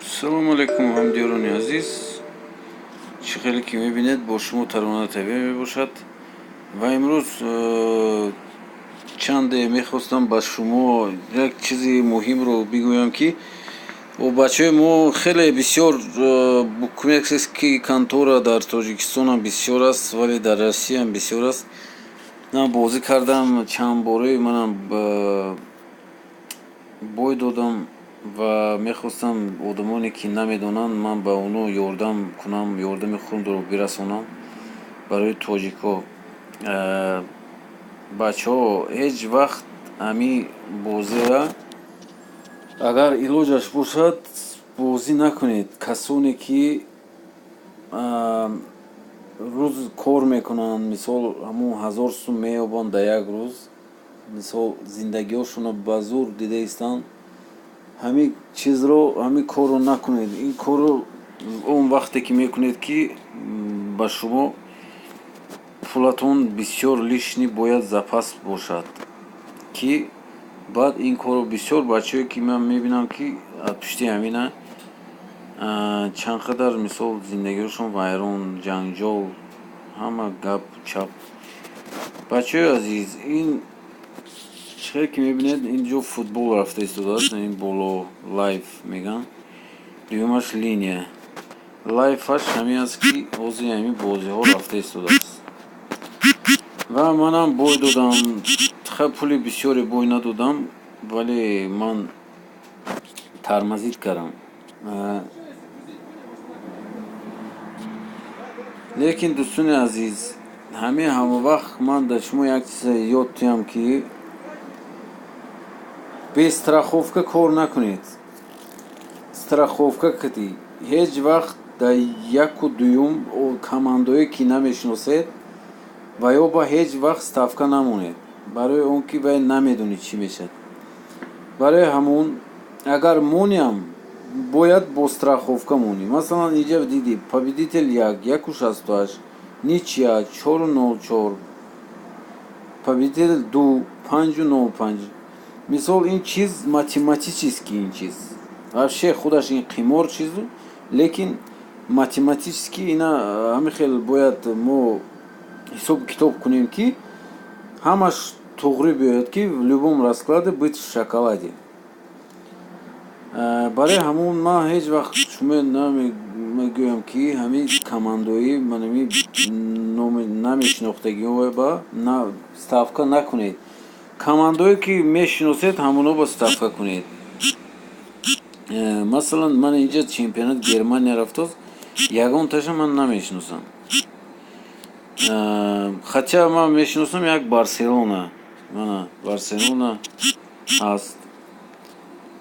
Салому алайкум, ҳамдиёрони азиз. Чӣ хеле ки мебинед, бо шумо Тарона ТВ мебошад ва имрӯз чанде мехостам ба шумо як чизи муҳимро бигӯям, ки бачаҳои мо хеле бисёр букмекерский контора дар Тоҷикистонам бисёр аст, вале дар Россиям бисёр аст. Ман бозӣ кардам чанд бораи, манам бой додам ва мехостам одамоне, ки намедонанд, ман ба онҳо ёрдам кунам, ёрдами худро бирасонам барои тоҷикҳо. Бачаҳо, ҳеҷ вақт ҳамин бозиро, агар илоҷаш бошад, бозӣ накунед. Касоне ки рӯз кор мекунанд, мисол, ҳамун 1000 сум меёбанд дар як рӯз, мисол, зиндагиҳошонро ба зур дида истанд, ҳамин чизро, ҳамин корро накунед. Ин корро он вақте ки мекунед, ки ба шумо пулатон бисёр лишний бояд запас бошад, ки баъд ин корро. Бисёр бачаҳое, ки ман мебинам, ки аз пушти ҳамина чанд қадар, мисол, зиндагиҳошон вайрон, ҷанҷол, ҳама гап чап. Бачаҳои азиз, ин чӣ хеле ки мебинед, инҷо футбол рафта истодааст. Ин боло лайв мегӯянд, дуюмаш линия. Лайваш ҳамин аст, ки ҳозир ҳамин бозиҳо рафта истодааст ва манам бой додам. Хай, пули бисёре бой надодам, вале ман тормозить кардам. Лекин, дӯстони азиз, ҳамин ҳама вақт ман дар шумо як чизе ёд диҳам, ки бе страховка кор накунед. Страховка кардӣ, ҳеҷ вақт дар яку дуюм командое, ки намешиносед, ва ё ба ҳеҷ вақт ставка намонед, барои он ки вай намедонӣ, чӣ мешавад. Барои ҳамун, агар мониам, бояд бо страховка монӣ. Масалан, инҷа дидӣ: победитель як, 1,68, ничья 4,04, победитель ду, 5,05. Мисол, ин чиз математически, ин чиз вообще худаш ин қимор чизу, лекин математически ина ҳамин хел бояд мо ҳисобу китоб кунем, ки ҳамаш туғрӣ биёяд, ки в любом раскладе быть в шоколаде. Барои ҳамун ман ҳеҷ вақт шумо намегӯям, ки ҳамин командои манами намешинохтагиҳо ба ставка накунед. Командое, ки мешиносед, ҳамоно ба ставка кунед. Масалан, ман инҷа чемпионат Германия рафтост, ягонташа ман намешиносам, хотя ман мешиносам як Барселона, мана Барселона ҳаст.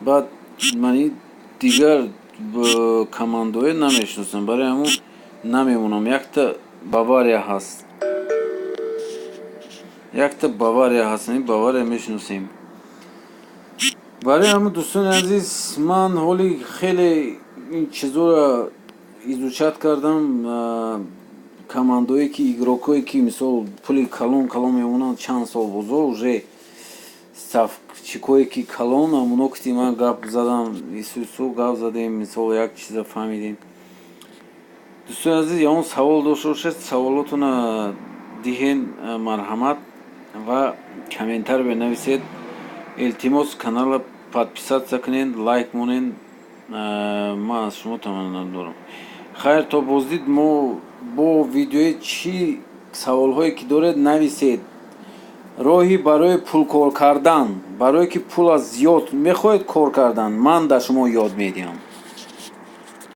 Баъд мани дигар командое намешиносам, барои ҳамун намемонам. Якта Бавария ҳаст, якта Бавария ҳаст, Бавария мешиносем. Барои ҳамун, дӯстони азиз, ман ҳоли хеле ин чизоро изучать кардам. Командое, ки игрокое, ки, мисол, пули калон калон мемонанд, чанд сол бозо уже ставщикое, ки калон, ҳамоно кити ман гап задам, ису гап задем, мисол, як чиза фаҳмидем. Дӯстони азиз, ягон савол дошта бошед, саволотона диҳен, марҳамат, ва комментарий бинависед. Илтимос, канала подписаться кунед, лайк монед. Ман аз шумо таманно дорам. Хайр, то боздид. Мо бо видеои чӣ саволҳое, ки доред, нависед. Роҳи барои пулкор кардан, барое ки пула зиёд мехоҳед кор кардан, ман дар шумо ёд медиҳам.